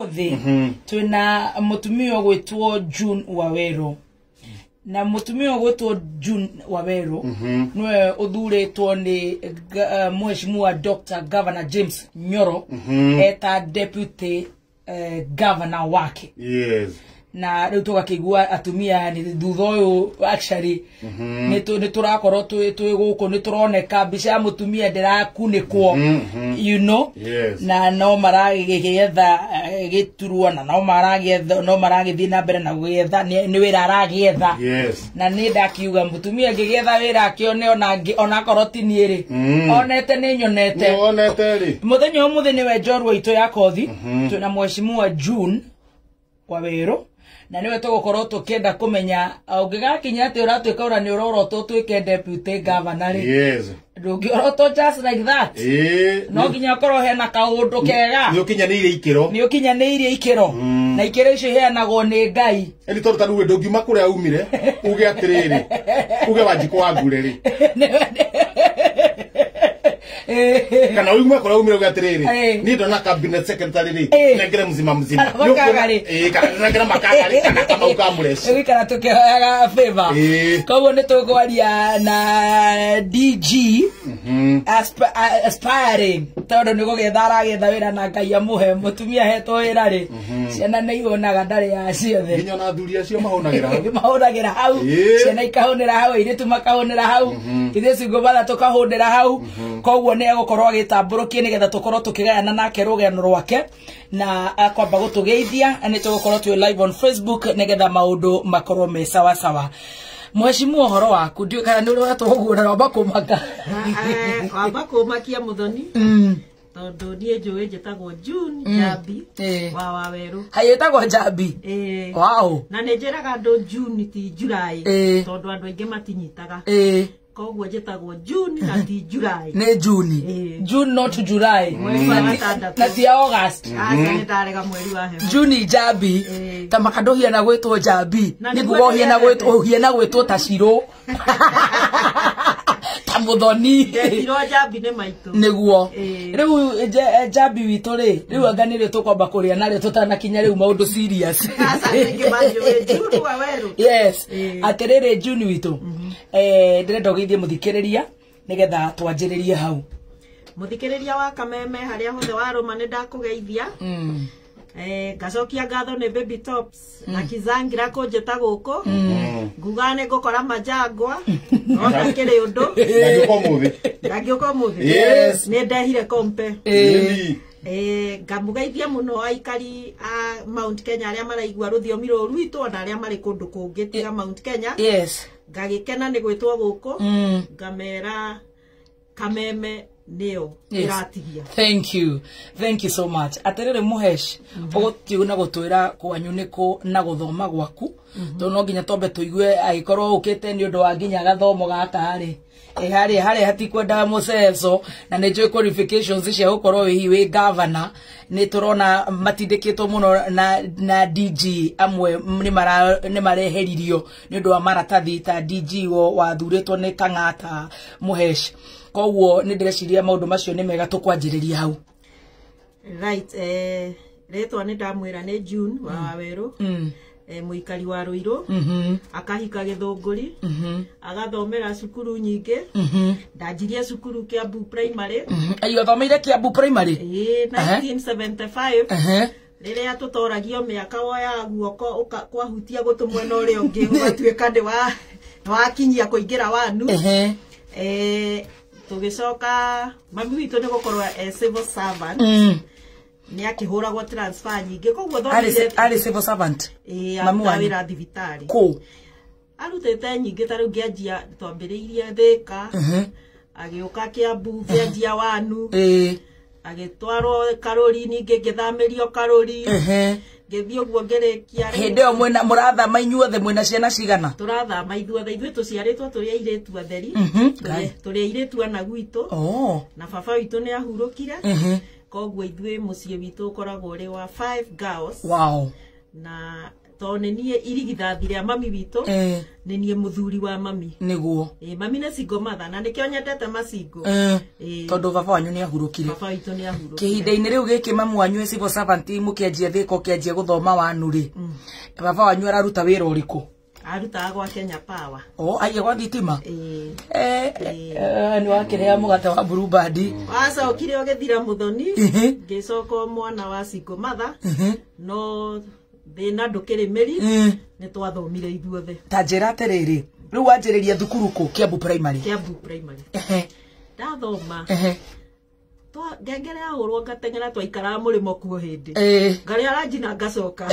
Ũmũthĩ twĩna mũtumia ũgwĩtwo June Waweru, na mũtumia ũgwĩtwo June Waweru nĩwe ũthurĩtwo nĩ Mheshimiwa Dr. Governor James Nyoro eta deputy governor wake. Na rĩu tũgakĩigua atumia nĩ thutha ũyũ, actually nĩ tũrakorwo twĩ gũkũ, nĩ tũroneka mbica ya mũtumia ndĩrakunĩkwo. Na no maragĩetha gĩturwa, na no maragĩetha, no maragĩthiĩ na mbere na gwetha, nĩ wĩra aragĩetha. Na nĩ ndakiuga mũtumia angĩgĩetha wĩra akĩone ona onakorwo ti niĩ rĩ, onete nĩ nyonete. Nĩ wonete rĩ. Mũthenya ũmũthĩ nĩwe njorua itũ ya kothi. Twĩna Mheshimiwa June Waweru, na nĩwe tũgũkorwo tũkĩenda kũmenya ũngĩgakinya atĩ ũratuĩka ũra nĩ ũrorotwo ũtuĩke deputy governor rĩ, ndũngĩorotwo just like that. No nginya ũkorwo hena kaũndũ kega. Nĩ ũkinyanĩire ikĩro. Nĩ ũkinyanĩirie ikĩro, na ikĩro icio iheanagwo nĩ Ngai. Ĩni tondũ ta rĩu ndũngiuma kũrĩa umire uge atĩrĩrĩ, uge Wanjikũ wa Ngure rĩ, kana ume kũrĩa umire uge atĩrĩrĩ, niĩ ndona cabinet secretary rĩ, nengere mzima mzima. Kana makaga rĩ. Kana nengere makaga rĩ, kana Kamau ka Mũreci. Ĩgũikara tũkĩhoyaga favor. Koguo nĩ tũkwaria na DG aspiring, tondũ nĩ gũgetha aragetha wĩra, na Ngai amũhe. Mũtumia ahetwo wĩra rĩ, ciana nĩ ihonaga, ndarĩ ya ciothe. Nginya ona athuri acio mahũnagĩra hau. Mahũnagĩra hau. Ciana ikahũnĩra hau, airĩtu makahũnĩra hau, ithuĩ cingũbatha tũkahũnĩra hau. Koguo nĩ egũkorwo agĩtambũrũkia nĩgetha tũkorwo tũkĩgayana nake rũgano rwake, na akwamba gũtũgeithia. Nĩ tũgũkorwo twĩ live on Facebook nĩgetha maũndũ makorwo me sawa sawa. Mheshimiwa, ũhoro waku? Ndiũĩ kana nĩ ũrĩ wetwo ũguo na wamba kũmaka. Wamba kũmakia mũthoni, tondũ niĩ njũĩ njĩtagwo June Njambi wa Wawerũ. Hai, ĩtagwo Njambi? Ĩĩ. Na nĩ njĩraga andũ June ti July, tondũ andũ aingĩ matinyitaga. Koguo njĩtagwo June na ti July. Nĩ June. June, not July. Mweri wa gatandatũ. Na ti August. Aca, nĩ ndarega mweri wa heho. June Njambi. Ta makando hiana gwĩtwo Njambi. Na nĩ nĩguo nguga ũhiana ndĩrendete. gwĩtwo, ũhiana gwĩtwo ta Cirũ, ta Mũthoni. Ndetirwo Njambi nĩ maitũ. Nĩguo. Rĩu Njambi witũ rĩ, rĩu anga nĩrĩo tũkwamba kũrĩa narĩo tũtanakinya rĩu maũndũ serious. Aca, rĩngĩ manjũĩ June Wawerũ. Yes. Atĩrĩrĩ, June witũ, ndĩrenda ũgeithie mũthikĩrĩria nĩgetha twanjĩrĩrie hau. Mũthikĩrĩria wa Kameme harĩa hothe warũma, nĩ ndakũgeithia. Ngacokia ngatho nĩ Baby Tops na Kizangira kũnjĩta gũkũ. Nguga nĩ ngũkora majangwa, no ndakĩrĩ ũndũ. Ndangĩũka ũmũthĩ. Ndangĩũka ũmũthĩ. Nĩ ndehire kompe. Ĩni. Ngamũgeithia mũno aikari a Mount Kenya arĩa maraigua rũthiomi rũrũ rwitũ, ona arĩa marĩ kũndũ kũngĩ tiga Mount Kenya. Ngagĩkena nĩ gwĩtwo gũkũ. Ngamera Kameme nĩyo ĩratigia. Thank you, thank you so much. Atĩrĩrĩ Mũhesh, ũgũthiĩ na gũtwĩra kwanyu nĩkũ na gũthoma gwaku, tondũ no nginya twambe tũigue angĩkorwo ũkĩte nĩ ũndũ wa nginya gathomo gaka rĩ, harĩa harĩa hatikwenda mũceco, na nĩ njũĩ qualifications cia gũkorwo hihi wĩ governor nĩ tũrona matindĩkĩtwo mũno na DG amwe nĩ mareheririo nĩ ũndũ wa maratathi, ta DG wathurĩtwo nĩ Kang'ata. Mũhesh, koguo nĩ ndĩreciria maũndũ macio nĩ mega tũkwanjĩrĩria hau. Right, rĩtwa nĩ ndamwĩra nĩ June wa Wawerũ, mũikari wa Rũirũ, akahika Gĩthũngũri, agathomera cukuru nyingĩ. Ndanjirie cukuru Kiambu Primary. Ayo, athomeire Kiambu Primary? Ĩĩ, 1975, rĩrĩa tũtoragio mĩaka, woyaga guoko kwahutia gũtũ mwena ũrĩa ũngĩ ũgatuĩka nĩ wakinyia kũingĩra wanu. Tũgĩcoka mami witũ nĩ gũkorwo e civil servant, nĩ akĩhũragwo transfer nyingĩ, koguo thomire. Arĩ civil servant? Ĩĩ, Mamu arutaga wanyu? wĩra thibitarĩ. Kũ? Arutĩte nyingĩ, ta rĩu ngĩanjia, twambĩrĩirie Thĩka, agĩũka Kĩambu, ngĩanjia wanu, agĩtwarwo Karũri, ningĩ ngĩthamĩrio Karũri, ngĩthiĩ ũguo ngĩrĩkia. Hĩndĩ ĩyo mwĩna mũrathama inyuothe mwĩna ciana cigana? Tũrathama ithuothe, ithuĩ tũciarĩtwo tũrĩ airĩtu atheri. Ngai. Tũrĩ airĩtu ana gwitũ. Na baba witũ nĩ ahurũkire, koguo ithuĩ mũciĩ witũ ũkoragwo ũrĩ wa five girls. Na Tondũ nĩ niĩ irigithathi rĩa mami witũ, nĩ niĩ mũthuri wa mami. Nĩguo. Mami nĩ single mother na nĩkĩo nyendete masingo. Tondũ baba wanyu nĩ ahurũkire. Baba witũ nĩ ahurũkire. Kĩhinda-inĩ rĩu gĩkĩ mamu wanyu e civil servant mũkĩanjia thĩka ũkĩanjia gũthoma wanu rĩ, baba wanyu araruta wĩra ũrĩkũ? Arutaga gwa Kenya Power. Oh, aiye gwa thitima. Nĩ wakĩrĩa mũgate wa Blue Band. Wacokire ũgĩthira mũthoni, ngĩcoka mwana wa single mother, no thĩna ndũkĩrĩ mĩri, nĩ twathomire ithuothe. Ta njĩra atĩrĩrĩ, rĩu wanjĩrĩria thukuru kũ? Kiambu Primary. Kiambu Primary. Ndathoma. Ngengere yahũrwo ngateng'era, twaikaraga mũrĩmo kuo hĩndĩ. Ngarĩa ranji na ngacoka.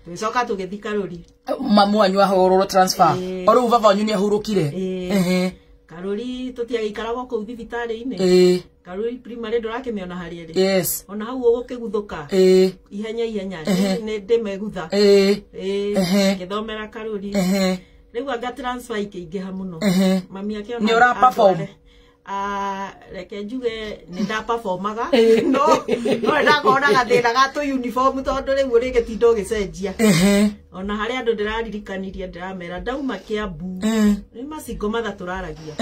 Tũgĩcoka tũgĩthiĩ Karũri. Mamu wanyu ahũrwo transfer. O rĩu baba wanyu nĩ ahurũkire. Karũri tũtiagĩikaragwo kũu thibitarĩ-inĩ. Karũri Primary ndũrakĩmĩona harĩa ĩrĩ. Yes. Ona hau ũgũkĩguthũka. Ihenya ihenya nĩ ndĩmegutha. Ngĩthomera Karũri. Rĩu anga transfer ikĩingĩha mũno. Mami akĩona nĩ ũra perform. Reke njuge nĩ ndaperformaga, no ndakorwo na gathĩna ga tũ uniform tondũ rĩu ũrĩgĩtinda ũgĩcenjia. Ona harĩa andũ ndĩraririkanirie ndĩramera ndauma Kiambu, nĩ masingo matha tũraragia.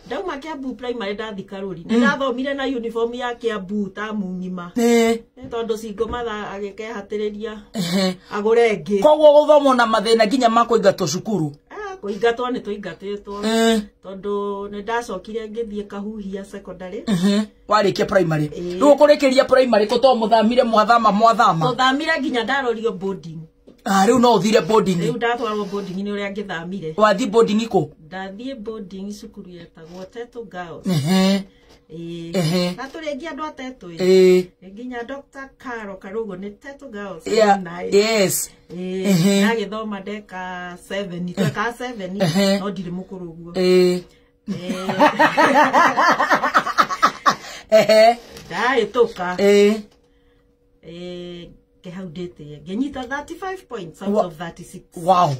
Ndauma Kiambu Primary ndathi Karũri, nĩ ndathomire na uniform ya Kiambu tamu ng'ima, tondũ single mother agĩkehatĩrĩria agũre ĩngĩ. Koguo gũthomwo na mathĩna nginya ma kũingatwo cukuru. Kũingatwo nĩ tũingatĩtwo, tondũ nĩ ndacokire ngĩthiĩ Kahuhia secondary. Warĩkia primary. Rĩu ũkũrĩkĩria primary kũ to mũthamire mwathama mwathama? Tũthamire nginya ndarorio boarding. Rĩu no ũthire boarding. Rĩu ndatwarwo boarding nĩ ũrĩa ngĩthamire. Wathiĩ boarding kũ? Ndathiĩ boarding cukuru yetagwo Tetu Girls. Na tũrĩ andũ a Tetu. Nginya Dr. Caro Karugo nĩ Tetu Girls. Yes. Ndagĩthoma ndeka 7, tweka 7, no ndirĩ mũkũrũ ũguo. Ndahĩtũka. Hau ndĩtĩe ngĩnyita 35 points out of 36. Wow.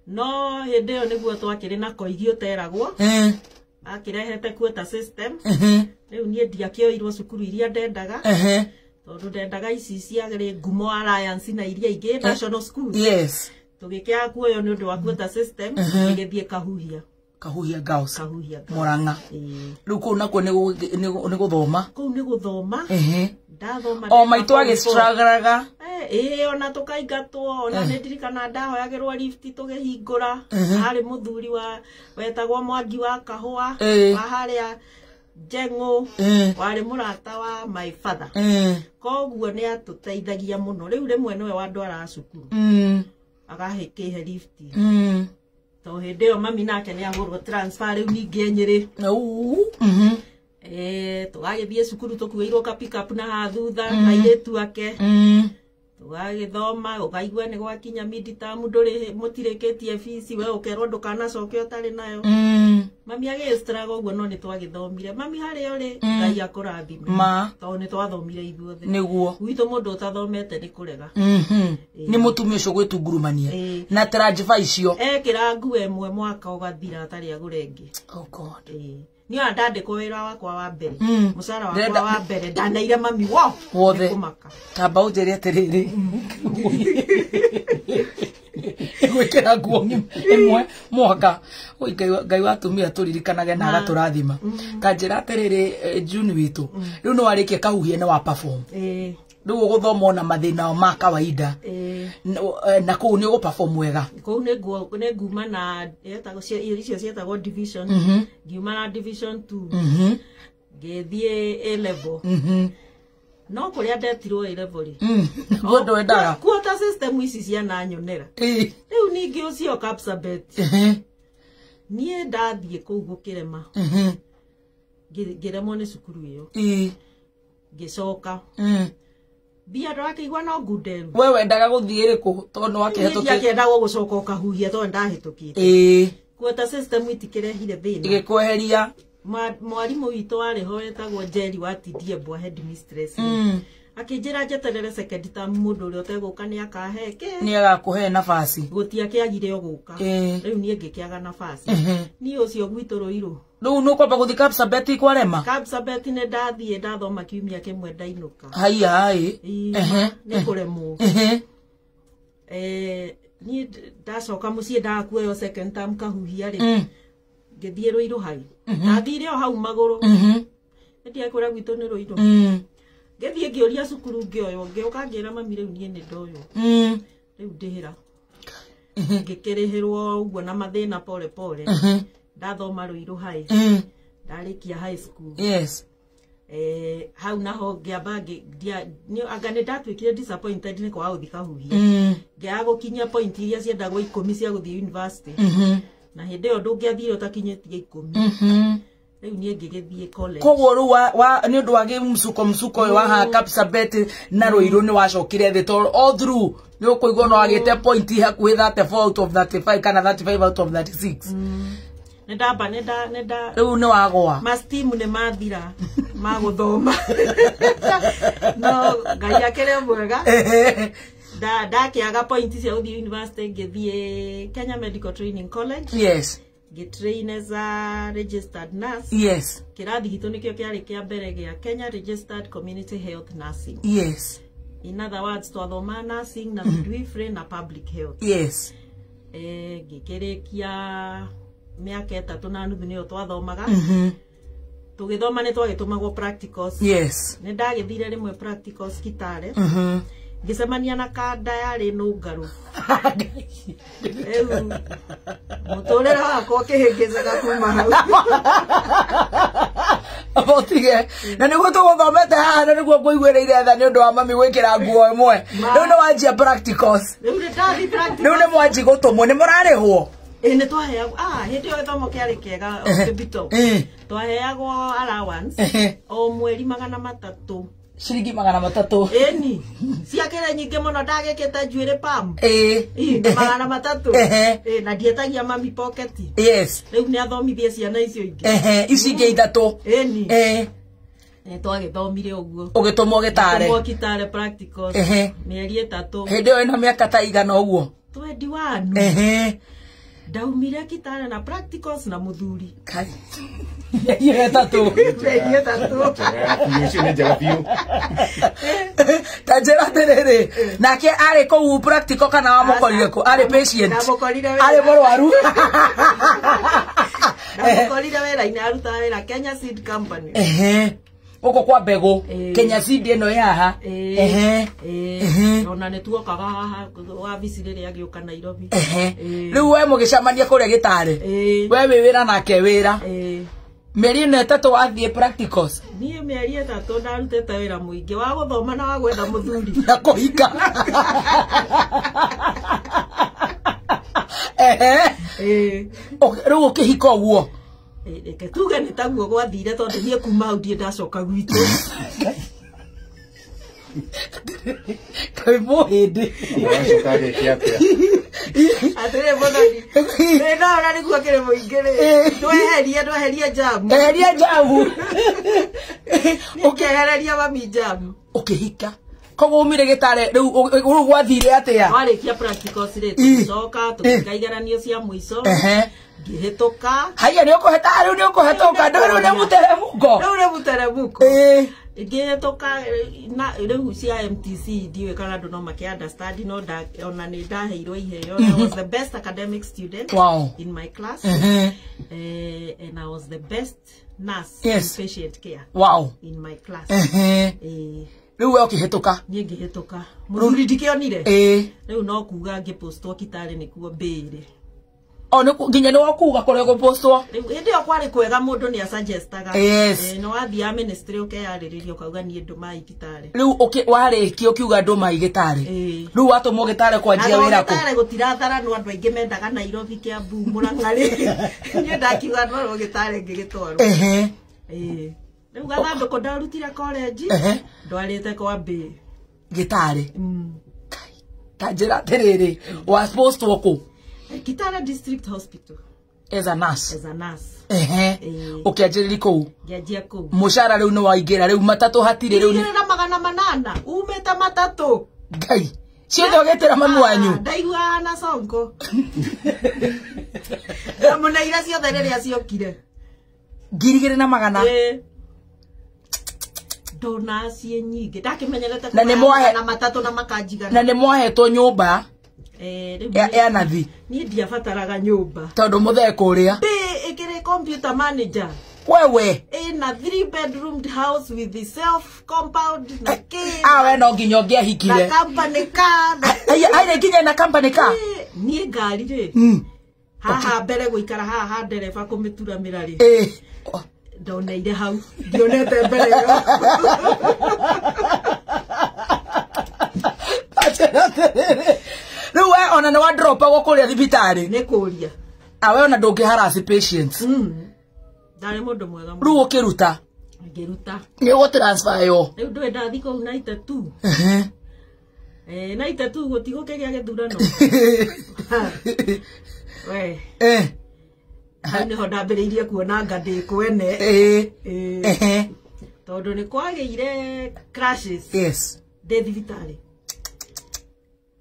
No hĩndĩ ĩyo nĩguo twakĩrĩ na koigi ũteragwo, akĩrehete quota system. Rĩu niĩ ndiakĩoirwo cukuru iria ndendaga, tondũ ndendaga ici ciarĩ ngumo Alliance na iria ingĩ national schools. Yes. Tũgĩkĩaga kuoywo nĩ ũndũ wa quota system, tũgĩthiĩ Kahuhia. Kahuhia Girls. Kahuhia Girls. Murang'a. Rĩu kũu nakuo nĩ gũthoma. Kũu nĩ gũthoma. Ndathoma. O maitũ agĩstruggle-aga. Ona tũkaingatwo, ona nĩ ndirikana ndahoyagĩrwo lift tũgĩhingũra. Harĩ mũthuri wa wetagwo Mwangi wa Kahũa, wa harĩa Njeng'ũ, warĩ mũrata wa my father. Koguo nĩ atũteithagia mũno. Rĩu rĩmwe nĩwe wandwaraga cukuru. Agakĩhe lift. To hĩndĩ ĩyo mami nake nĩ ahũrwo transfer rĩu ningĩ Nyĩrĩ. Tũgagĩthiĩ cukuru tũkuĩirwo ka pick up na haha thutha na airĩtu ake. Tũgagĩthoma, ũkaigua nĩ gwakinya mid term ndũrĩ mũtirĩkĩtie fees, we ũkerwo ndũkanacoke ũtarĩ nayo. Mami agĩstruggle ũguo, no nĩ twagĩthomire. Mami harĩa ũrĩ, Ngai akũrathime. Tondũ nĩ twathomire ithuothe. Nĩguo. Gwitũ mũndũ ũtathomete nĩ kũrega. Nĩ mũtumia ũcio gwĩtungurumania. Na transfer icio. Ekĩra nguo ĩmwe mwaka ũgathira atarĩ agũre ĩngĩ. Oh God. Niĩ ona ndandĩkwo wĩra wakwa wa mbere, mũcara wakwa wa mbere ndaneire mami wothe. Kũmaka. Tamba ũnjĩre atĩrĩrĩ, gwĩkĩra nguo ĩmwe mwaka. Ngai wa atumia tũririkanage na agatũrathima. Ta njĩra atĩrĩrĩ, June witũ, rĩu nĩ warĩkia Kahuhia nĩ wa perform. Rĩu ũgũthoma ona mathĩna ma kawaida. Na kũu nĩ ũgũ-perform wega. Kũu nĩ nguma na yetagwo icio cietagwo division. Ngiuma na division 2. Ngĩthiĩ A level. No kũrĩa ndetirwo A level rĩ. Guo ndwendaga. Quota system ici ciananyonera. Rĩu ningĩ ũcio Kapsabet. Niĩ ndathiĩ kũu gũkĩrema. Ngĩremwo nĩ cukuru ĩyo. Ngĩcoka. Mbia ndũrakĩigua no ngunderu. We wendaga gũthiĩ rĩkũ tondũ nĩ wakĩhetũkĩte? Ndiakĩendaga gũcoka ũkahuhia tondũ ndahĩtũkĩte. Quota system itikĩrehire thĩna. Ĩgĩkweheria. Mwarimũ witũ warĩ ho wetagwo Njeri wa Tidiembwa headmistress. Akĩnjĩra njeterere second term mũndũ ũrĩa ũtegũka nĩ akahe kĩ. Nĩ agakũhe nafasi. Gũtiakĩagire o gũka. Rĩu niĩ ngĩkĩaga nafasi. Niĩ ũcio gwitũ Rũirũ. Rĩu nĩ ũkwamba gũthiĩ Kapsabet kwarema? Kapsabet nĩ ndathiĩ ndathoma kiumia kĩmwe ndainũka. Haiya ĩ. Nĩ kũremwo. Niĩ ndacoka mũciĩ ndakuoyo second term kahuhia rĩ. Ngĩthiĩ Ruiru High. Ndathire o hau magũrũ. Ndiakwĩra gwitũ nĩ Ruiru. Ngĩthiĩ ngĩũria cukuru ngĩoywo, ngĩũka ngĩra mami rĩu niĩ nĩ ndoywo. Rĩu ndĩhĩra. Ngĩkĩrĩhĩrwo ũguo na mathĩna pole pole. Ndathoma Ruiru High. Ndarĩkia high school. Yes. Hau naho ngĩamba anga nĩ ndatuĩkire disappointed nĩ kwaga gũthiĩ kahuhia. Ngĩaga gũkinyia point iria ciendagwo 10 cia gũthiĩ university. Na hĩndĩ ĩyo ndũngĩathire ũtakinyĩtie 10. Rĩu niĩ ngĩgĩthiĩ college. Koguo rĩu nĩ ũndũ wa gĩmcuko mcuko ũyũ wa haha Kapsabet na Ruiru nĩ wacokire thĩ tondũ all through nĩ ũkũigua no wagĩte point hakuhĩ 34 out of 35 kana 35 out of 36. Nĩndamba rĩu nĩ wagwa. Mastimu nĩ mathira ma gũthoma. No Ngai akĩrĩ mwega. Ndakĩaga point cia gũthiĩ university ngĩthiĩ Kenya Medical Training College. Yes. Ngĩtrain as a registered nurse. Yes. Kĩrathi gitũ nĩkĩo kĩarĩ kĩa mbere gĩa Kenya Registered Community Health Nursing. Yes. In other words, twathoma nursing na midwifery na public health. Yes. Ngĩkĩrĩkia mĩaka 3.5 nĩyo twathomaga. Tũgĩthoma nĩ twagĩtũmagwo practicals. Yes. Nĩ ndagĩthire rĩmwe practicals Kitale. Ngĩcemania na kanda yarĩ nũngarũ. Rĩu mũtũrĩre wakwa ũkĩhĩngĩcaga kuma hau. Mũtige. Na nĩguo tũgũthomete haha na nĩguo ngũiguĩrĩire tha nĩ ũndũ wa mami gwĩkĩra nguo ĩmwe. Rĩu nĩ wanjia practicals. Rĩu nĩ ndathiĩ practicals. Rĩu nĩ mwanji gũtũmwo, nĩ mũrarĩhwo? Nĩ twaheagwo. Hĩndĩ ĩyo gĩthomo kĩarĩ kĩega Kĩbito. Twaheagwo allowance o mweri 300. Ciringi 300. Ĩni. Ciakĩrĩ nyingĩ mũno ndagĩkĩte njuĩrĩ pam. 300. Na ndietagia mami pocket. Yes. Rĩu nĩ athomithie ciana icio ingĩ. Ici ingĩ 3. Ĩni. Nĩ twagĩthomire ũguo. Ũgĩtũmwo Gĩtare. Ũgĩtũmwo Kitale practicals. Mĩeri 3. Hĩndĩ ĩyo ĩna mĩaka ta igana ũguo? 21. Ndaumire Kitale na practicals na mũthuri. Kai. Mĩeri 3. Mĩeri 3. Icio nĩ njega biũ. Ta njĩra atĩrĩrĩ, nake arĩ kũu practical kana wamũkorire kũ? Arĩ patient. Arĩ mũrwaru. Ndamũkorire wĩra-inĩ, arutaga wĩra Kenya Seed Company. Gũkũ kwa mbegũ, Kenya Seed ĩno ĩ haha. Ona nĩ tuokaga haha wabici rĩrĩa agĩũka Nairobi. Rĩu we mũgĩcemania kũrĩa Gĩtare. We wĩ wĩra nake wĩra. Mĩeri ĩno 3 wathiĩ practicals. Niĩ mĩeri 3 ndarutĩte wĩra mũingĩ wa gũthoma na wa gwetha mũthuri. Na kũhika. Rĩu ũkĩhika ũguo? Reke tuge nĩ taguo gwathire tondũ niĩ kuma hau ndirĩ ndacoka gwitũ. Kaĩ mũhĩndĩ. Wacoka agĩke atĩa? Atĩrĩ mũthoni. Thĩna ũrĩa nĩguo kĩrĩ mũingĩ rĩ. Tweherie jamu. Eheria jamu. Ũkĩehereria mami jamu. Ũkĩhika. Koguo umire Gĩtare rĩu gwathire atĩa? Twarĩkia practicals rĩ, tũgĩcoka tũgĩka igeranio cia mũico. Ngĩhĩtũka. Haiya nĩ ũkũhĩtũka, rĩu nĩ ũkũhĩtũka, rĩu nĩ mũteremũko. Rĩu nĩ mũteremũko. Ngĩhĩtũka na rĩu cia MTC ndiũĩ kana andũ no makĩ understand no ona nĩ ndaheirwo iheo. I was the best academic student in my class. And I was the best nurse in patient care. Wow. In my class. Rĩu we ũkĩhĩtũka? Niĩ ngĩhĩtũka. Mũthuri ndikĩonire? Rĩu no kuga ngĩpostwo Kitale nĩkuo mbĩrĩ. O nĩ nginya nĩ wakuga kũrĩa gũpostwo? Rĩu hĩndĩ ĩyo kwarĩ kwega mũndũ nĩ asuggestaga. Nĩ wathiaga ministry ũkeyarĩrĩria ũkauga niĩ ndũmai Kitale. Rĩu warĩkia ũkiuga ndũmai Gĩtare. Rĩu watũmwo Gĩtare kwanjia wĩra kũ? Gĩtare gũtiratharanwo andũ aingĩ mendaga Nairobi, Kiambu, Murang'a rĩ. Niĩ ndakiuga ndwarwo Gĩtare ngĩgĩtwarwo. Rĩu gathandũkũ ndarutire college ndwarĩte kwa mbĩ. Gĩtare. Ta njĩra atĩrĩrĩ, wapostwo kũ? Kitale District Hospital. As a nurse. As a nurse. Ũkĩanjĩrĩria kũu? Ngĩanjia kũu. Mũcara rĩu nĩ waingĩra, rĩu matatũ hatirĩ rĩu. Ngĩrĩra 800, umĩte matatũ. Ngai. Ciothe ũgĩtĩra mami wanyu? Ndaiguaga na congo. Ndamũneire ciothe rĩrĩa ciokire. 2,400. Ndona ciĩ nyingĩ. Ndakĩmenyerete Na nĩ mwahe na matatũ na makanjigana. Na nĩ mwahetwo nyũmba? Ya nathi. Niĩ ndiabataraga nyũmba. Tondũ mũthee kũrĩa. Ndĩ ĩkĩrĩ computer manager. Wewe. Ina 3 bedroomed house with the self compound na kĩ. Ah, we no nginya ũngĩahikire. Na company car. Aire nginya na company car. Niĩ ngari rĩ. Haha mbere gũikara haha ha ndereba kũmĩturamĩra rĩ. Ndoneire hau. Ndionete mbere ĩyo. Rĩu we ona nĩ wa dropagwo kũrĩa thibitarĩ. Nĩ kũria. Awe ona ndũngĩharass patients. Ndarĩ mũndũ mwega mũno. Rĩu ũkĩruta? Ngĩruta. Nĩ ũgũtransfer yo. Rĩu ndũĩ ndathiĩ kũu 92. 92 gũtigũkĩgĩa gĩthurano. We. Hau nĩho ndambĩrĩirie kuona anga ndĩ kwene. Tondũ nĩ kwagĩire crashes. Yes. Ndĩ thibitarĩ.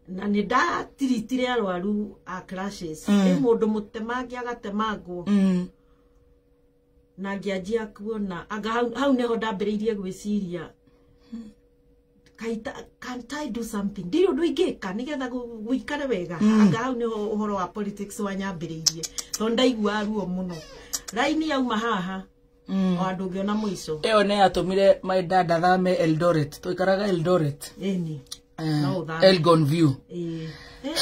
Na nĩ ndatiritire arwaru a crashes. Nĩ mũndũ mũtemangi agatemangwo. Na ngĩanjia kuona anga hau nĩho ndambĩrĩirie gwĩciria can't I do something? Ndirĩ ũndũ ingĩka nĩgetha gũikare wega. Anga hau nĩho ũhoro wa politics wanyambĩrĩirie tondũ ndaigua ruo mũno. Raini yauma haha o andũ ngĩona mũico. Ĩyo nĩ yatũmire my dad athame Eldoret. Tũikaraga Eldoret. Ĩni. No ũthame. Elgon View.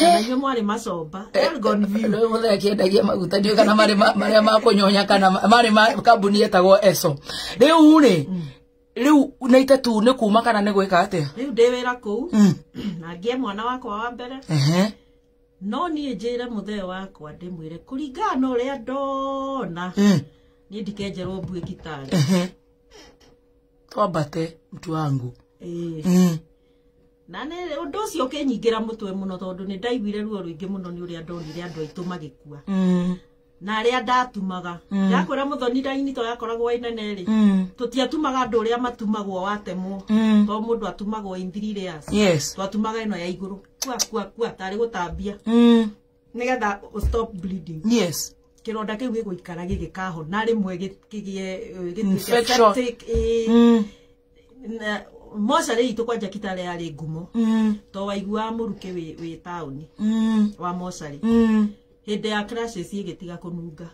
Na inyuĩ mwarĩ macomba. Elgon View. Rĩu mũthee akĩendagia maguta ndiũĩ kana marĩ marĩa ma kũnyonya kana marĩ ma kambuni yetagwo Esso. Rĩu rĩ, rĩu 92 nĩ kuma kana nĩ gwĩka atĩa? Rĩu ndĩ wĩra kũu na ngĩe mwana wakwa wa mbere. No niĩ njĩre mũthee wakwa ndĩmwĩre kũringana na ũrĩa ndona niĩ ndikenjerwo mbuĩ kitarĩ. Twambate mtu wangu. Na nĩ ũndũ ũcio ũkĩnyingĩra mũtwe mũno tondũ nĩ ndaiguire ruo rũingĩ mũno nĩ ũrĩa ndonire andũ aitũ magĩkua. Na arĩa ndatumaga. Ndakwĩra mũthoni raini to yakoragwo ĩ nene rĩ. Tũtiatumaga andũ ũrĩa matumagwo watemwo. To mũndũ atumagwo in 3 layers. Yes. Twatumaga ĩno ya igũrũ. Kua kua kua tarĩ gũtambia. Nĩgetha stop bleeding. Yes. Kĩronda kĩu gĩgũikara gĩgĩkahona rĩmwe kĩgĩe infection. Mocarĩ itũ kwanja Kitale yarĩ ngumo. To waiguaga mũrukĩ wĩ taũni wa mocarĩ. Hĩndĩ ya crashes ĩgĩtiga kũnunga.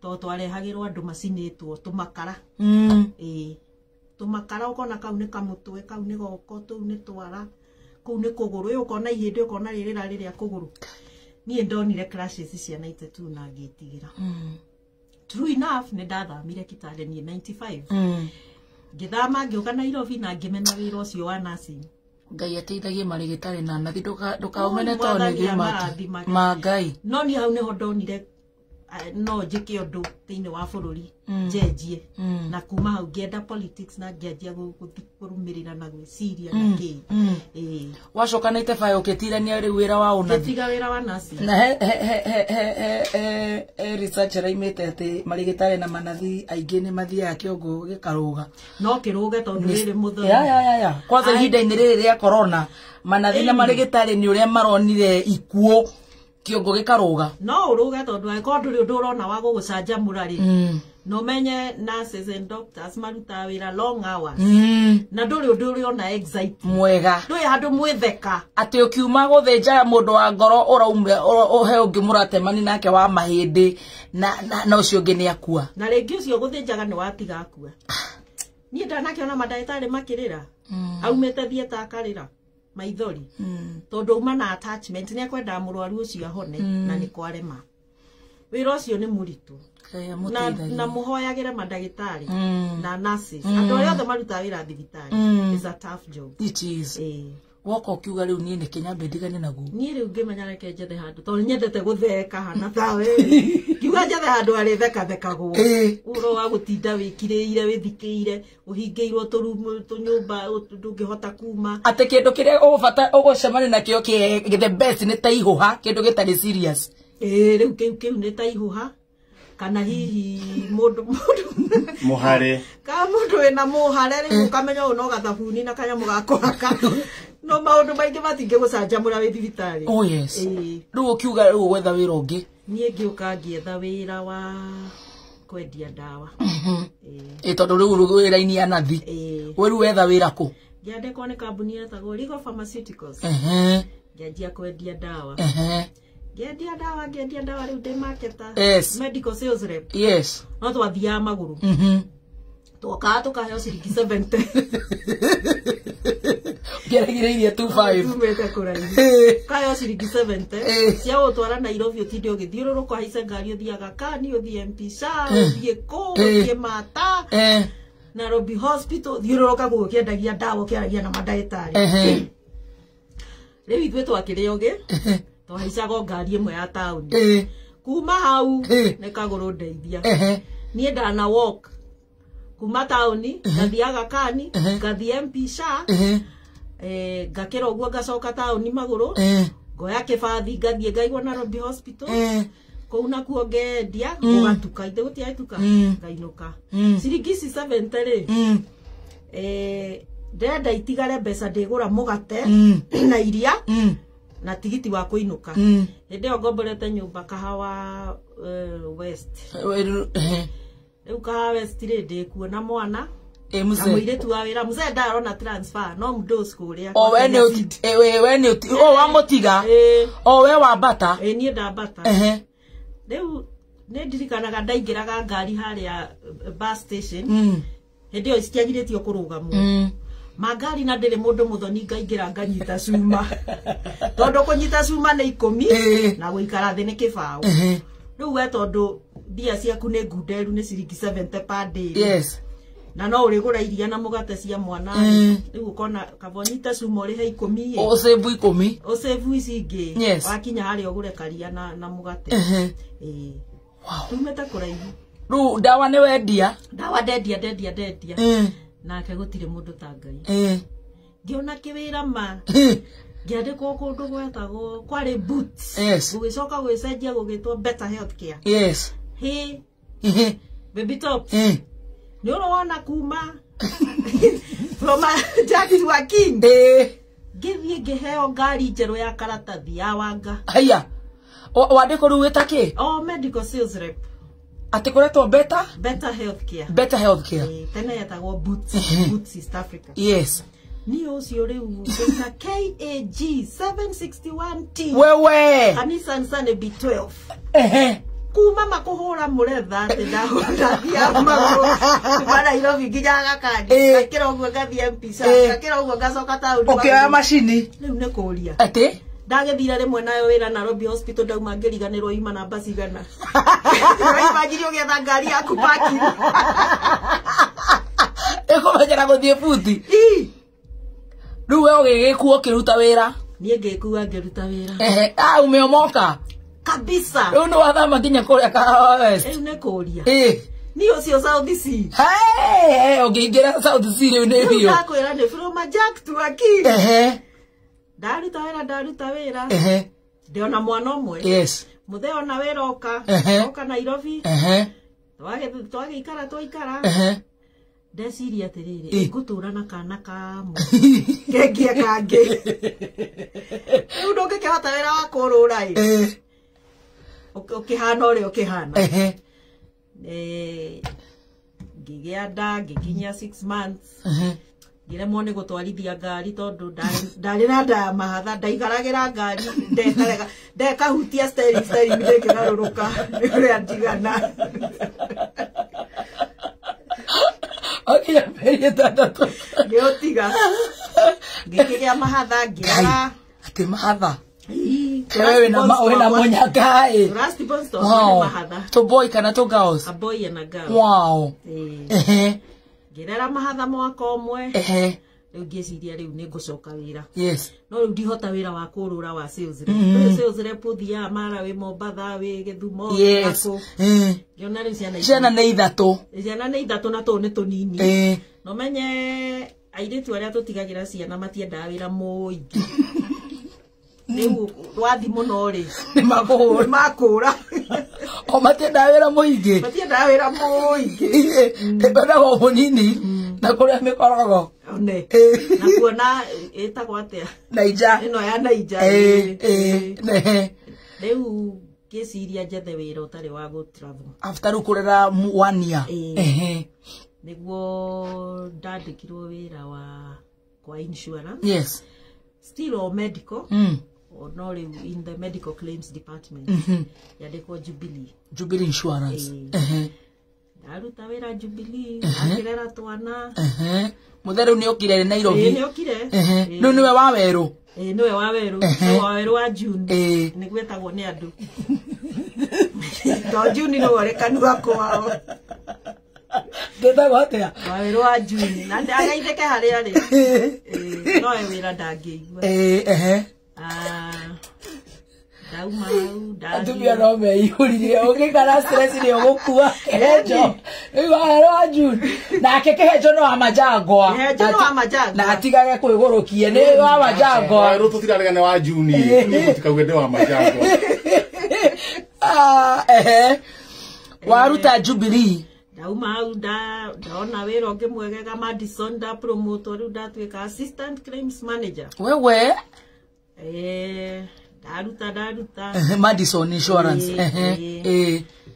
To twarehagĩrwo andũ macinĩtwo tũmakara. Tũmakara ũkona kau nĩ kamũtwe, kau nĩ goko, tũu nĩ twara, kũu nĩ kũgũrũ, ĩ ũkona ihĩndĩ ũkona rĩrĩra rĩrĩa kũgũrũ. Niĩ ndonire crashes cia 92 na ngĩtigĩra. True enough nĩ ndathamire Kitale niĩ 95. Ngĩthama ngĩũka Nairobi na ngĩmena wĩra ũcio wa nursing. Ngai ateithagie marĩgĩtarĩ na nathi ndũkaũmene tondũ nĩ ma Ngai. No niĩ hau nĩho ndonire no njĩke ũndũ thĩinĩ wa bũrũri njenjie. Na kuma hau ngĩenda politics na ngĩanjia kũrũmĩrĩra na gwĩciria na kĩ. Wacoka na itebayo ũkĩtirania rĩu wĩra wa ũnathi. Ngĩtiga wĩra wa nursing. Na he research ĩraimĩte atĩ marĩgĩtarĩ na manathi aingĩ nĩ mathiaga kĩongo gĩkarũga. No kĩrũge tondũ rĩrĩ mũthoni. Ya. Kwanza ihinda-inĩ rĩrĩ rĩa corona manathi na marĩgĩtarĩ nĩ ũrĩa maronire ikuũ kĩongo gĩkarũga. No ũrũge tondũ angĩkorwo ndũrĩ ũndũ ũrona wa gũgũcanjamũra rĩ. No menye nurses and doctors marutaga wĩra long hours. Na ndũrĩ ũndũ ũrĩona exciting. Mwega. Ndũrĩ handũ mwĩtheka. Atĩ ũkiuma gũthĩnja mũndũ wa ngoro ũrauma ũhe ũngĩ mũratemani nake wa mahĩndĩ na ũcio ũngĩ nĩ akua. Na rĩngĩ ũcio gũthĩnjaga nĩ watiga akua. Niĩ ndanakĩona mandagĩtarĩ makĩrĩra. Aumĩte theatre akarĩra maithori. Tondũ auma na attachment nĩ akwendaga mũrwaru ũcio ahone na nĩ kwarema. Wĩra ũcio nĩ mũritũ. Na mũhoyagĩre mandagĩtarĩ na nurses. Andũ arĩa othe marutaga wĩra thibitarĩ. It's a tough job. It is. Woka ũkiuga rĩu niĩ nĩ kĩnyambe ndigane naguo. Niĩ rĩu ngĩmenya reke njethe handũ tondũ nyendete gũtheka hana tawe. Ngiuga njethe handũ harĩthekathekagwo. Ũhoro wa gũtinda wĩkirĩire wĩthikĩire ũhingĩirwo tũnyũmba ndũngĩhota kuma. Atĩ kĩndũ kĩrĩa ũgũbata ũgũcemania nakĩo kĩ the best nĩ ta ihũha, kĩndũ gĩtarĩ serious. Rĩu kĩu nĩ ta ihũha. Kana hihi mũndũ mũhare. Kana mũndũ wĩna mũhare rĩu ũkamenya ũyũ no gathabuni na kanyamũ ga kũhaka. No maũndũ maingĩ matingĩgũcanjamũra wĩ thibitarĩ. Oh yes. Rĩu ũkiuga rĩu ũgwetha wĩra ũngĩ. Niĩ ngĩũka ngĩetha wĩra wa kwendia ndawa. Tondũ rĩu wĩra-inĩ ya nathi. We rĩu wetha wĩra kũ? Ngĩandĩkwo nĩ kambuni yetagwo Legal Pharmaceuticals. Ngĩanjia kwendia ndawa. Ngĩendia ndawa, ngĩendia ndawa rĩu ndĩ marketer. Yes. Medical sales rep. Yes. No twathiaga magũrũ. Twokaga tũkaheo ciringi 70. Ngĩragirĩirie 25. Tumĩte kũraihu. Kaheo ciringi 70. Cia gũtwara Nairobi ũtinde ũgĩthiũrũrũka ũhaice ngari ũthiaga Kani, ũthiĩ MP Shah, ũthiĩ kũ, ũthiĩ Mata. Nairobi Hospital, thiũrũrũka gũkũ ũkĩendagia ndawa ũkĩaragia na mandagĩtarĩ. Rĩu ithuĩ twakĩrĩ ogĩ, twahaicaga o ngari ĩmwe ya taũni. Kuma hau nĩ kagũrũ ndeithia. Niĩ ndana walk kuma taũni ngathiaga Kani, ngathiĩ MP Shah, ngakĩra ũguo ngacoka taũni magũrũ, ngoya kĩbathi ngathiĩ ngaigwo Nairobi Hospital. Kũu nakuo ngendia gũgatuka, ithe gũtiagĩtuka, ngainũka. Ciringi ici 70 rĩ, ndĩrenda itigare mbeca ndĩgũra mũgate na iria na tigiti wa kũinũka. Hĩndĩ ĩyo ngomborete nyũmba Kahawa West. Rĩu Kahawa West rĩ, ndĩkuo na mwana na mũirĩtu wa wĩra. Mzee ndarona transfer no mũndũ kũrĩa. O we nĩ o wamũtiga. O we wambata. Niĩ ndambata. Rĩu nĩ ndirikanaga ndaingĩraga ngari harĩa bus station. Hĩndĩ ĩyo citiagirĩtio kũrũgamwo. Mangari na ndĩrĩ mũndũ mũthoni ngaingĩra nganyita cuma. Tondũ kũnyita cuma nĩ 10 na gũikara thĩ nĩ kĩbaũ. Rĩu we tondũ mbia ciaku nĩ ngunderu nĩ ciringi 70 per day. Yes. Na no ũrĩgũra iria na mũgate cia mwana. Rĩu ũkona kaba ũnyite cuma ũrĩhe 10. Ũsave 10. Ũsave ici ingĩ. Yes. Wakinya harĩa ũgũre karia na mũgate. Wow. Tumĩte kũraihu. Rĩu ndawa nĩ wendia? Ndawa ndendia. Nake gũtirĩ mũndũ ta Ngai. Ngĩona kĩwĩra ma. Ngĩandĩkwo kũndũ gwetagwo kwarĩ Boots. Yes. Gũgĩcoka gũgĩcenjia gũgĩtwo Better Healthcare. Yes. Hĩ. Baby Top. Nĩ ũrona kuma from Jack to a King. Ngĩthiĩ ngĩheo ngari njerũ ya karatathi ya wanga. Haya. Wandĩkwo rĩu wĩta kĩ? O medical sales rep. Atĩ kũretwo Better? Better Healthcare. Better Healthcare. Tene yetagwo Boots. Boots East Africa. Yes. Niĩ ũcio rĩu ngĩta KAG 761T. Wewe. Kanisa Sunny B12. Kuma makũhũra mũretha atĩ ndathiaga magũrũ kuma Nairobi nginya Gakandi, ngakĩra ũguo ngathiĩ MP Shah, ngakĩra ũguo ngacoka taũni. Ũkĩoya macini. Rĩu nĩ kũũria. Atĩ? Ndagĩthire rĩmwe nayo wĩra Nairobi Hospital ndauma ngĩriganĩrwo ima namba cigana. Ũraimagine ũgĩetha ngari yaku parking. Ĩkũmenyera gũthiĩ buti. Rĩu we ũgĩgĩkua ũkĩruta wĩra? Niĩ ngĩkua ngĩruta wĩra. Umeomoka? Kabisa. Rĩu nĩ wathama nginya kũrĩa Kahawa West. Rĩu nĩ kũũria. Niĩ ũcio South C. Ũngĩingĩra South C rĩu nĩ biũ. Rĩu ndakwĩra nĩ from a Jack to a King. Ndaruta wĩra. Ndĩona mwana ũmwe. Yes. Mũthee ona wĩra oka. Oka Nairobi. Twagĩikara twaikara. Ndeciria atĩrĩrĩ, ngũtũra na kana kamwe. Ngengie kangĩ. Rĩu ndũngĩkĩhota wĩra wa kũrũra ĩ. Ũkĩhana ũrĩa ũkĩhana. Ngĩgĩa nda, ngĩkinyia 6 months. Ngĩremwo nĩ gũtwarithia ngari tondũ ndarĩ na nda ya mahatha, ndaikaragĩra ngari, ndekahutia steering ndĩkĩgarũrũka nĩ ũrĩa njigana. Okinya mĩeri 6. Ngĩũtiga. Ngĩkĩgĩa mahatha ngĩrora. Atĩ mahatha? Wewe wĩna mũnyaka ĩ. Last born tondũ nĩ mahatha. To boy kana to girls? A boy and a girl. Wow. Ngĩrera mahatha mwaka ũmwe. Rĩu ngĩciria rĩu nĩ ngũcoka wĩra. Yes. No rĩu ndihota wĩra wa kũrũra wa sales rep. Rĩu sales rep ũthiaga mara wĩ Mombatha, wĩ Gĩthumo, Yes. Ngĩona rĩu ciana Ciana nĩ 3. Ciana nĩ 3 na tũũ nĩ tũnini. No menye airĩtu arĩa tũtigagĩra ciana matiendaga wĩra mũingĩ. Rĩu rwathi mũno rĩ. Nĩ makũhũra. Nĩ makũra. O matiendaga wĩra mũingĩ. Matiendaga wĩra mũingĩ. Mendaga o mũnini na kũrĩa mĩkorogo. One. Na kuona ĩtagwo atĩa? Naija. Ĩno ya Naija. Rĩu ngĩciria njethe wĩra ũtarĩ wa gũ travel. After rĩu kũrera 1 year. Nĩguo ndandĩkirwo wĩra wa kwa insurance. Yes. Still o medical. No rĩu in the medical claims department. Yandĩkwo Jubilee. Jubilee Insurance. Ndaruta wĩra Jubilee, akĩrera twana. Mũthe rĩu nĩ okire Nairobi. Nĩ okire. Rĩu nĩwe wa werũ. Nĩwe wa werũ. Wa werũ wa June. Nĩguo etagwo nĩ andũ. To June nĩ worekanua kwao. Ndetagwo atĩa? Wa werũ wa June. Na agaithĩke harĩa arĩ. No we wĩra ndangĩigua. Ndauma hau atumia no meihũririe ũngĩikara stress nĩ ũgũkua kĩhenjo rĩu wa werũ wa June nake kĩhenjo no wa Majangwa Kĩhenjo no wa Majangwa na atigage kwĩgũrũkia nĩ wa Majangwa werũ tũtiraregana wa June mũtikauge ndĩ wa Majangwa. Waruta Jubilee. Ndauma hau ndaona wĩra ũngĩ mwegega Madison, ndapromotwo rĩu ndatuĩka assistant claims manager. Wewe ndaruta Madison Insurance.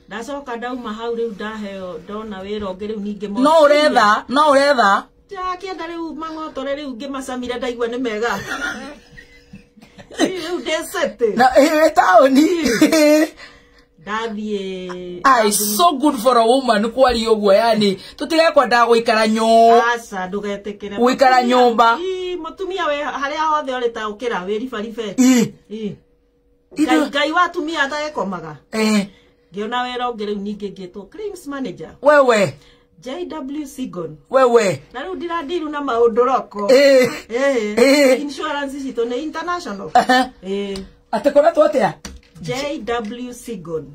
Ndacoka ndauma hau rĩu ndaheo ndona wĩra ũngĩ rĩu ningĩ no ũretha ndakĩenda rĩu mang'otore rĩu ngĩmacamire ndaigua nĩ mega rĩu ndĩcete na taũni ndathiĩ. So good for a woman kwaria ũguo, yani tũtige kwendaga gũikara nyũmba. Aca ndũgetĩkĩre gũikara nyũmba. Mũtumia we harĩa hothe ũrĩ ta ũkĩra wĩribaribe. Ngai wa atumia atagekomaga. Ngĩona wĩra ũngĩ rĩu ningĩ ngĩtwo claims manager. Wewe JW Sigon. Wewe na rĩu ndirandiru na maũndũ roko. Insurance citũ nĩ international. Atĩ koretwo atĩa? JW Sigon.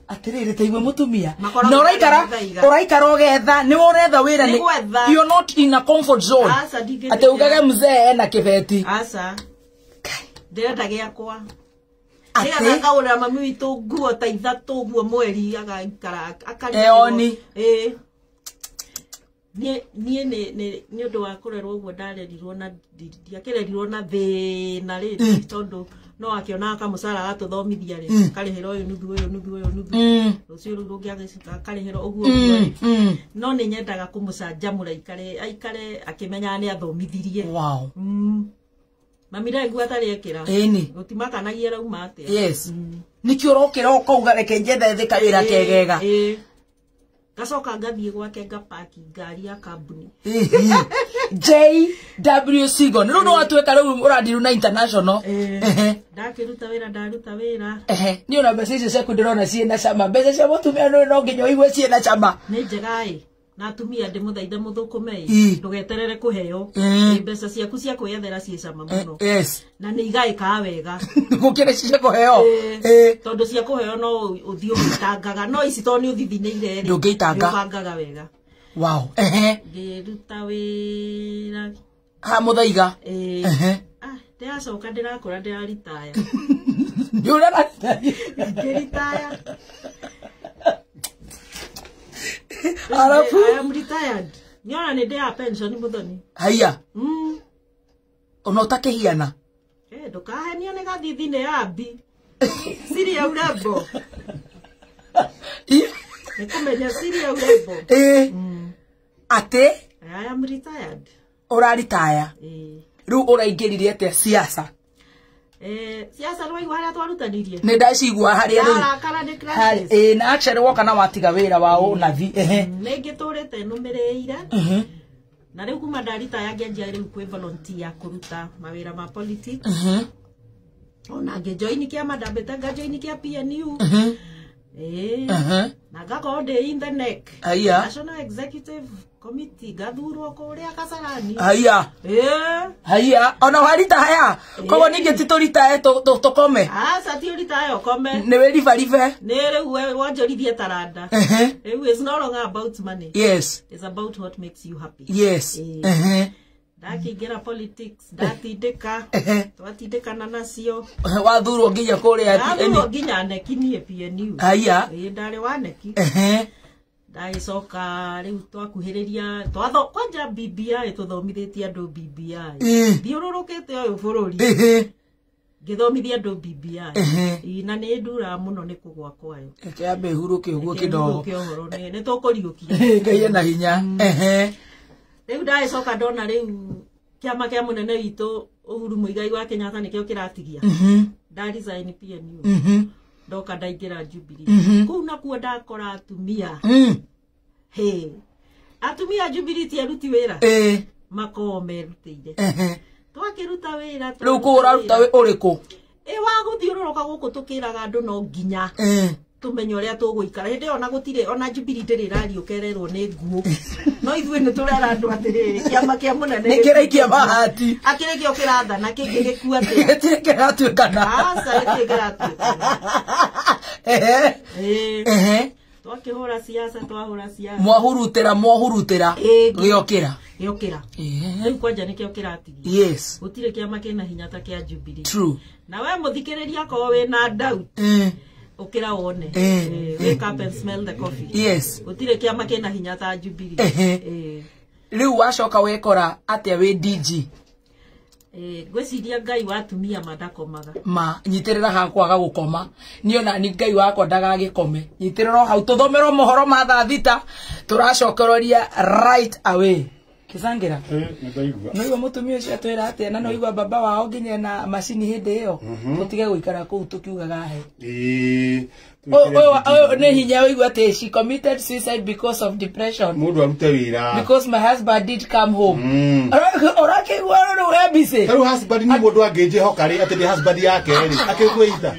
Atiriri ta igwe mutumia na uraikara ugetha ni uretha wira ni you're not in a comfort zone. Ati ugage mzee ena kibeti. Aca ndirenda giakwa nĩgetha ngaũrĩra mami witũ nguo ta ithatũ ũguo mweri agaikara akarĩoni. Niĩ nĩ ũndũ wa kũrerwo ũguo ndarerirwo na ndiakĩrerirwo na thĩna rĩ tondũ no akĩonaga kamũcara agatũthomithia rĩ akarĩhĩra ũyũ nuthu ũyũ nuthu ũyũ nuthu rũciũ rũu rũngĩ akarĩhĩra ũguo ũguo rĩ no nĩ nyendaga kũmũcanjamũra aikare akĩmenyaga nĩ athomithirie. Wow. Mami ndaigua atarĩ ekĩra gũtimakanagia arauma atĩa. Yes. Nĩkĩo ũrokĩra ũkauga reke njethe thĩ kawĩra kegega. Ngacoka ngathiĩ gwake ngapaki ngari ya kambuni JW Sigon. Rĩu no watuĩka rĩu ũrandiru na international. Ndakĩruta wĩra ndaruta wĩra. Niĩ ona mbeca icio ciaku ndĩrona ciĩna cama. Mbeca cia mũtumia no nginya ũigue ciĩna cama. Nĩ njega ĩ na atumia ndĩmũthaithe mũthũkũme ĩ ndũgeterere kũheo mbeca ciaku cia kwĩyethera ciĩ cama mũno. Yes. Na nĩ igaĩkaga wega gũkĩra ici cia kũheo. Tondũ cia kũheo no ũthiĩ ũgĩtangaga no ici tondũ nĩ ũthithinĩire rĩ ndũngĩitanga nĩũbangaga wega. Wow. Ngĩruta wĩra ha Mũthaiga. Ndĩracoka ndĩrakũra ndĩraritaya. Nĩ ũraritaya? Ngĩritaya. Alafu I am retired. Nyona nĩ ndĩ ya pension Muthoni. Haiya. Ona ũtakĩhiana. Ndũkahenio nĩ gathithi nĩ ambi. Siri ya urembo. Nĩ kũmenya siri ya urembo. Atĩ I am retired. Ũraritaya. Rĩu ũraingĩrire atĩa siasa? Siasa nĩwaigua harĩa twarutanirie? Nĩ ndacigua harĩa rĩu. Ndarakara nĩ clashes. Na actually woka na watiga wĩra wa ũnathi. Nĩ ngĩtũrĩte nũmĩrĩire. Na rĩu kuma ndaritaya ngĩanjia rĩu kwĩ volunteer kũruta mawĩra ma politics. Ona ngĩjoin kĩama ndambĩte ngajoin kĩa PNU. Na ngakorwo ndĩ in the neck. National Executive Committee ngathurwo kũrĩa Kasarani. Haiya. Haiya ona waritaya koguo ningĩ ti tũritae tũkome. Aca ti ũritae ũkome. Nĩ wĩribaribe. Nĩ rĩu wonjorithie taranda. Rĩu it's no longer about money. Yes. It's about what makes you happy. Yes. Ndakĩingĩra politics ndatindĩka twatindĩkana nacio. Wathurwo nginya kũrĩa Ndathurwo nginya neki niĩ PNU. Haiya. Ndarĩ wa neki. Ndagĩcoka rĩu twakuhĩrĩria kwanja BBI tũthomithĩtie andũ BBI. Thiũrũrũkĩte ũyũ bũrũri. Ngĩthomithia andũ BBI. Na nĩ nduraga mũno nĩ kũgwa kwayo. Reke yambe ĩhurũke ũguo kĩdogo. Nĩ tũkũriũkia. Ngai ena hinya. Rĩu ndagĩcoka ndona rĩu kĩama kĩa mũnene witũ Uhuru Muigai wa Kenyatta nĩkĩo kĩratigia. Nda resign PNU. Ndoka ndaingĩra Jubilee. Kũu nakuo ndakora atumia. Hey. Atumia Jubilee ti aruti wĩra. Makoragwo merutĩire. Twakĩruta wĩra. Rĩu kũu ũraruta ũrĩkũ? Ĩ wa gũthiũrũrũka gũkũ tũkĩraga andũ no nginya tumenye ũrĩa tũgũikara. Hĩndĩ ĩyo ona gũtirĩ ona Jubilee ndĩrĩ ĩrariũka ĩrerwo nĩ nguũ. No ithuĩ nĩ tũrera andũ atĩrĩrĩ, kĩama kĩa mũnene nĩ kĩraikia mahati. Akĩrĩ kĩo kĩrathana kĩngĩ gĩkua atĩa? Gĩtirĩ kĩratuĩkana. Aca, gĩtirĩ kĩratuĩkana. Twakĩhũra siasa, twahũra siasa. Mwahurutĩra. Gĩokĩra. Gĩokĩra. Rĩu kwanja nĩkĩo kĩratigia. Yes. Gũtirĩ kĩama kĩna hinya ta kĩa Jubilee. True. Na we mũthikĩrĩria akorwo wĩna doubt. Ukira wone. Wake up and smell the coffee. Yes. Gũtirĩ kĩama kĩna hinya ta Jubilee. Rĩu wacoka wekora atĩa wĩ DG? Ngwĩciria Ngai wa atumia mandakomaga. Ma nyitĩrĩra haha kwaga gũkoma. Niĩ ona ni Ngai wakwa ndagagĩkome. Nyitĩrĩra o hau tũthomerwo mohoro ma thaa thita tũracokereria right away. Kĩcangĩra. Nĩndaigua. No igua mũtumia ũcio atwĩra atĩa na no igua baba wao nginya na macini hĩndĩ ĩyo. Tũtige gũikara kũu tũkiugaga he. Ũyũ nĩ hinya ũigua atĩ she committed suicide because of depression. Mũndũ arute wĩra. Because my husband did come home. Ũrakĩigua rĩu he busy. Rĩu husband nĩ mũndũ angĩnjĩhoka rĩ atĩ ndĩ husband yake rĩ akĩkwĩita.